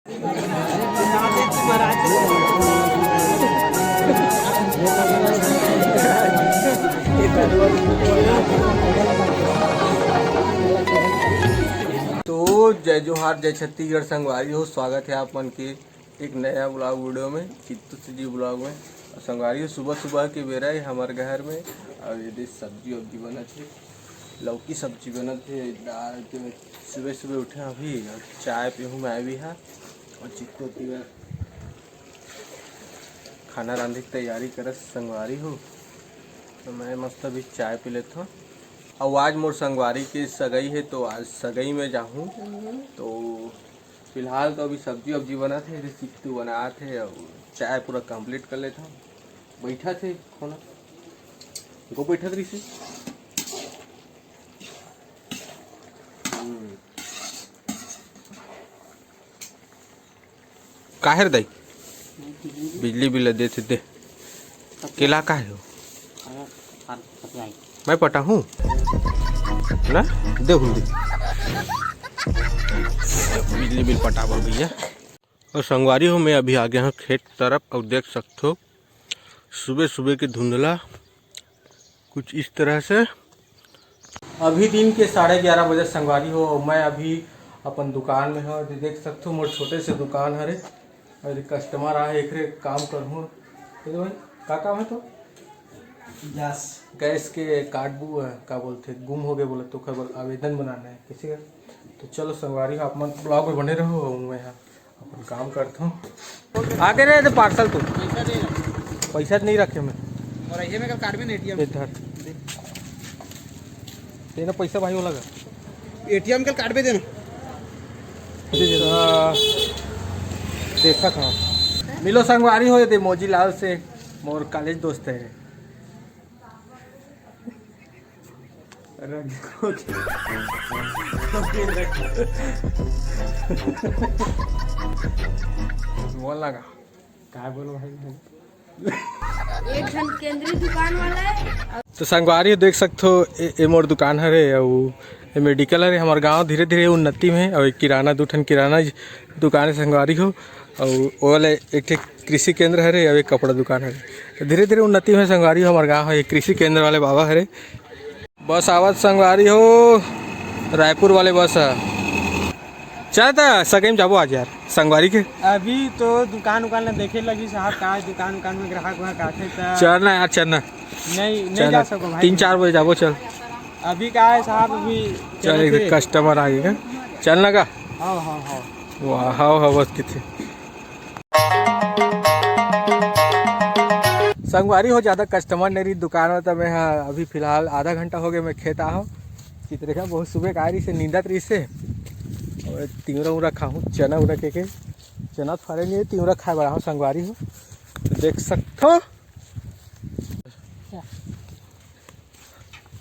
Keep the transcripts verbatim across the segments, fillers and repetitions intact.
तो जय जोहार, जय छत्तीसगढ़ संगवारी हो, स्वागत है आप मन के एक नया ब्लॉग वीडियो में, चित्तू जी ब्लॉग में। संगवारी हो, सुबह सुबह के बेरा है हमारे घर में, और ये दे सब्जी वब्जी बनत है, लौकी सब्जी बनत है, दाल के। सुबह सुबह उठे अभी और चाय पीहूँ मैं भी हा, और चित्तू पीवा खाना रांधे के तैयारी करत संगवारी हो। तो मैं मस्त अभी चाय पी लेत हूँ। और आज मोर संगवारी के सगाई है, तो आज सगाई में जाहूँ। तो फिलहाल तो अभी सब्जी वब्जी बनत है, अभी चित्तू बनात है और चाय पूरा कंप्लीट कर लेत हूँ। बैठा थे कोना, को बैठत रही से। हम्म। काहे रे दाई? बिजली बिल दे दे। केला काहे हो? मैं पटाहूँ ना, दे हूँ दे। बिजली बिल पटाबर भैया। और संगवारी हो, मैं अभी आ गया हूँ खेत तरफ और देख सकते हो सुबह सुबह के धुंधला कुछ इस तरह से। अभी दिन के साढ़े ग्यारह बजे संगवारी हो, और मैं अभी अपन दुकान में हूँ। दे-, देख सकते हो मोर छोटे से दुकान हरे, और कस्टमर आए, एकरे काम करहूँ। ये तो भाई, का काम है तो? गैस। गैस के कार्ड बु-, का बोलते, गुम हो गए बोले तो ओकर बर आवेदन बनाना है किसी का। तो चलो संगवारी हो, आप मन ब्लॉग में बने रहो, और मैं यहाँ अपन काम करता हूँ। आगे रहे तो पार्सल तो पैसा दे रहा। पैसा तो नहीं रखे मैं। और ये में कल कार्ड में एटीएम। इधर देना पैसा भाई, वो लगा। एटीएम के कार्ड पे देना। दे दे। आ, देखा था। मिलो संगवारी हो, ये दे मोजी लाल से, मोर कॉलेज दोस्त है। बोल लगा। काय बोलो भाई? एक ठन केंद्रीय दुकान वाला है। तो संगवारी हो देख सकथो, ए, ए मोर दुकान हरे, अउ ए मेडिकल हरे। हमर गांव धीरे-धीरे उन्नति में, अउ एक किराना, दू ठन किराना ज-, दुकान है संगवारी हो, अउ ओ वाले एक ठे कृषि केंद्र हरे, अउ एक कपड़ा दुकान हरे। तो धीरे-धीरे उन्नति में संगवारी हो, हमर गांव है, एक कृषि केंद्र वाले बाबा हरे। बस आवत संगवारी हो, रायपुर वाले बस ह। चल त सगई में जाबो आज यार, संगवारी के। अभी तो दुकान उकान ला देखे लगी साहब, का दुकान उकान में ग्राहक व्राहक आथे त। चल ना यार, चल ना। नहीं, नहीं चल जा ना। सको भाई। तीन चार बजे जाबो, चल। अभी का है साहब, अभी चल, चलत एक हे। कस्टमर आ गए, चल ना का? हाँ, हाँ, हाँ। वाह, हाँ, हाँ, बस किथे। संगवारी हो, ज्यादा कस्टमर नहीं रही दुकान में, तो मैं, हाँ, अभी फिलहाल आधा घंटा हो गया, मैं खेत आ हूँ। चित्रेखा बहुत सुबह का आ रही से, नींदत रही से, और तिवरा उरा खाहूँ, चना उरा के, के चना तो फरे नहीं है, तिवरा खाए बड़ा हूँ संगवारी हो, तो देख सकते हो।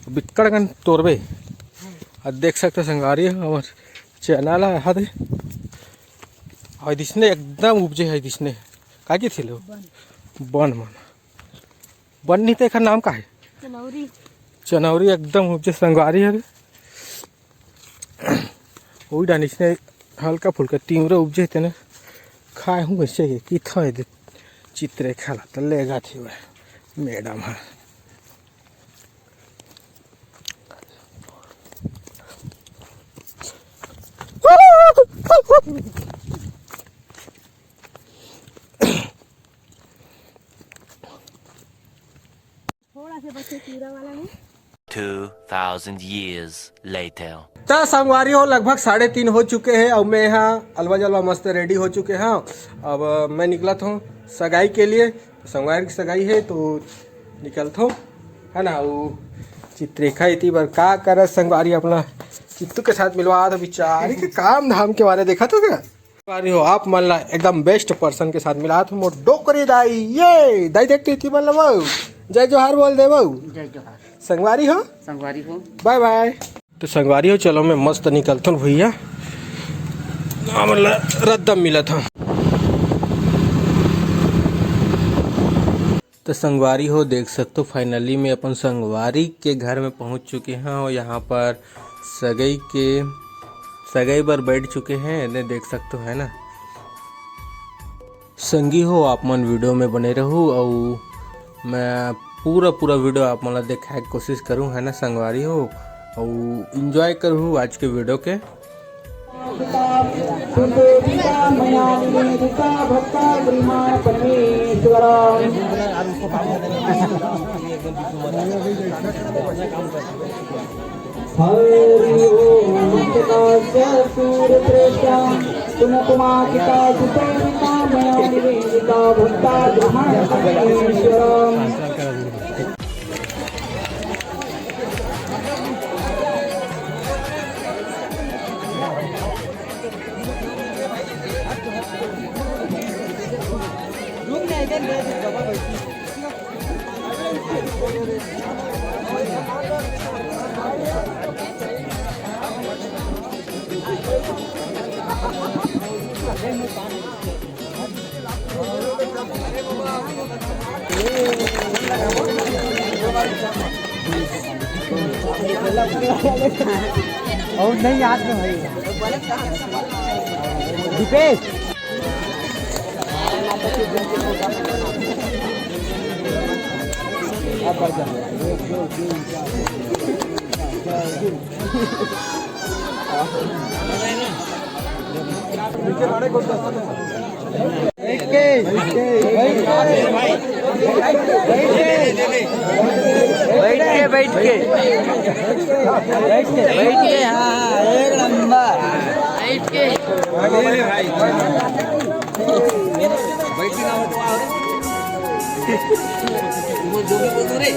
बिक्कड़ कन तोरबे। आ देख सकते संगवारी हो, हमर चना ला हाथे। और दिसने एकदम उपजे है दिसने। का की थिलो? बन। बन मन। बन नहीं तो एकर नाम का है? चनौरी। चनौरी एकदम उपजे संगवारी हरे। ओई डानिस ने हल्का फुल्का तिवरा उपजे तेने खाए हूँ वैसे के किथा दे चित्रेखा ला त लेगा थी वह मैडम है। थोड़ा से बचे कीड़ा वाला में। Two thousand years later. त संगवारी हो, लगभग साढ़े तीन हो चुके हैं। अब मैं यहाँ अलवा जलवा मस्त रेडी हो चुके हैं। अब मैं निकलत हूँ सगाई के लिए। संगवारी की सगाई है तो निकलत हूँ, है ना। वो चित्रेखा इतनी बार का कर संगवारी अपना चित्तू के साथ मिलवा, तो बेचारी के काम धाम के बारे देखा तो क्या। संगवारी हो, आप मन ला एकदम बेस्ट पर्सन के साथ मिलात हूँ, मोर डोकरी दाई। ये दाई देख के इति मन ला वो जय जोहार बोल दे वो। जय जोहार। संगवारी हो। संगवारी हो। बाय बाय। तो संगवारी हो, चलो मैं मस्त निकलत हूँ भैया, हमन ला रद्दा मिलत हूँ। तो संगवारी हो, देख सकते हो, फाइनली मैं अपन संगवारी के घर में पहुंच चुके हैं और यहाँ पर सगई के, सगई बर बैठ चुके हैं। इन्हें देख सकते हो, है ना, संगी हो, आप मन video में बने रहू अउ मैं पूरा पूरा video आप मन ला देखाए के कोशिश करूँ, है ना संगवारी हो, अउ enjoy करहू आज के video के। हरि ओम। सूर्यश्रेष्ठ सुमुखमासिता सुशोभिता मया निवेदिता भक्ता गृह्णातु ईश्वरम्। और नहीं याद में भाई। दीपेश। बैठ के, बैठ के। बैठ के, बैठ के। बैठ के, हाँ, हाँ, एक नंबर। बैठ के। बैठ के ना हो तो आओ। वो जो भी बोल दो रे।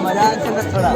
मजा आ थोड़ा।